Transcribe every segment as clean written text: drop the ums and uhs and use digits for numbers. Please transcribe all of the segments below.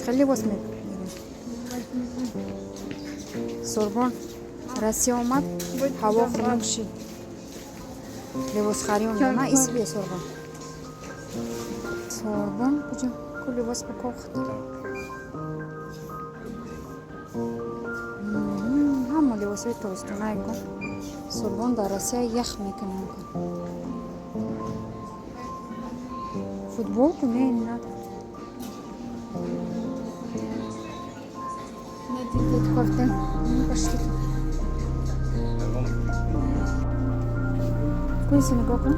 Хеле либос мегирем. Сурбон, Россия омад, ҳаво хунук шид. Либосхарӣ омада. На, иси бия, Сурбон. Сурбон, куҷо? Ку либос ба кохт. Ҳама либосҳои тобистонае ку. Сурбон, дар Россия ях мекунам ку. Футболку не, не надо. Кофта. Ну, пошли. Куи се нигоҳ кун.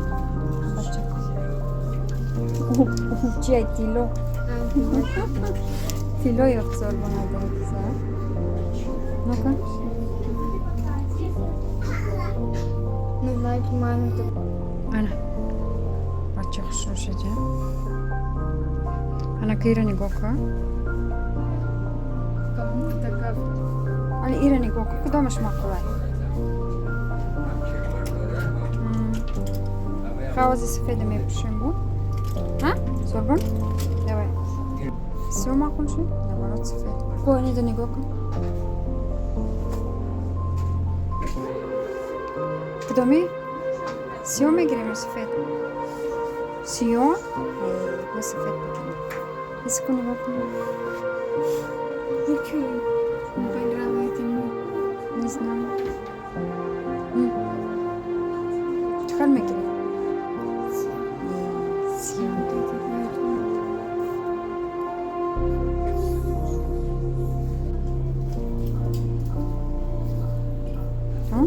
Бача. Чия, тилло. Тилло ёфт Сурбон адорикса. Ну-ка. Ну, знаете, маме. Ана. Бача хушрӯ шуд. Ана, ка ира нигоҳ кун. Кому-то как. Али, ира нигоҳ кун, кудомаш маъқулай? Хавази сафеда мепӯшем бу. А? Сурбон? Давай. Всё маъқул шуд? Наоборот, сафед. Ку, анида нигоҳ кун. Кудоми? Сиёҳ мегирем ё сафед? Сиёҳ? Э, сафед бигирем. Иску нигоҳ кун. Ничего. Не понравилось ему. Не знаю. Чӣ хел мегирӣ? Сиёҳ. Вот это вот. А?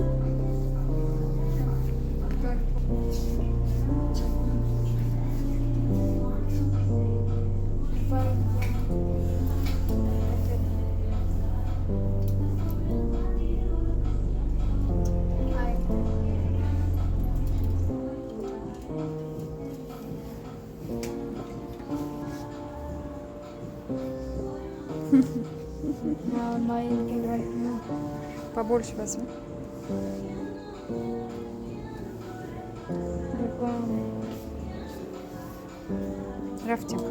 Как? Ай. Маленький возьму. Побольше возьми. Другому. Рафтем.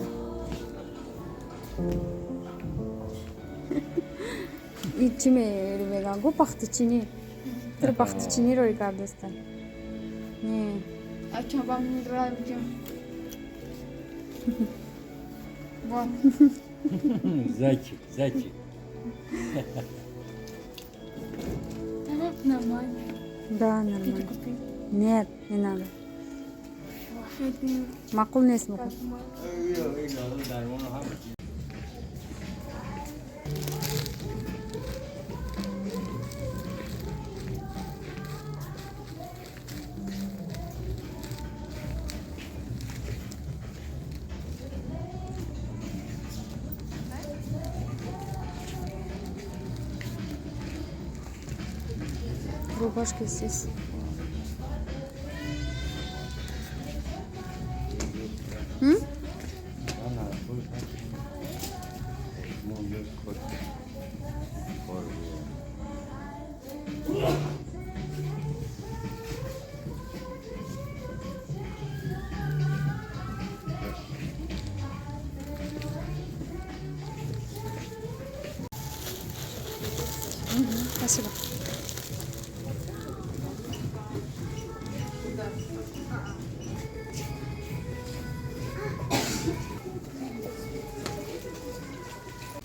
И чӣ мегӯян? Гу пахтачинӣ. Тир пахтачинӣ рӯй кардаста. Не. А что, вам не нравится? Вот. Зайчик, зайчик. Нормально. Да, Хотите нормально. купить? Нет, не надо. Это Маъқул нест муку. как мой. Рубашки здесь. М? Мгм, спасибо.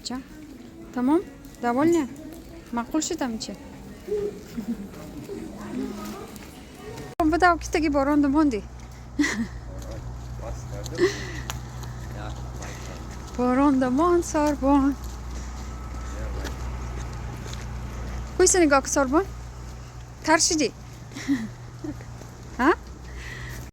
Ча? Тамом? Довольны? Маъқул шудам чи? Будав кистаги борондум монди. Боронда мон, Сорбон. Куйса нигоҳ ку, Сорбон. Тар шидӣ?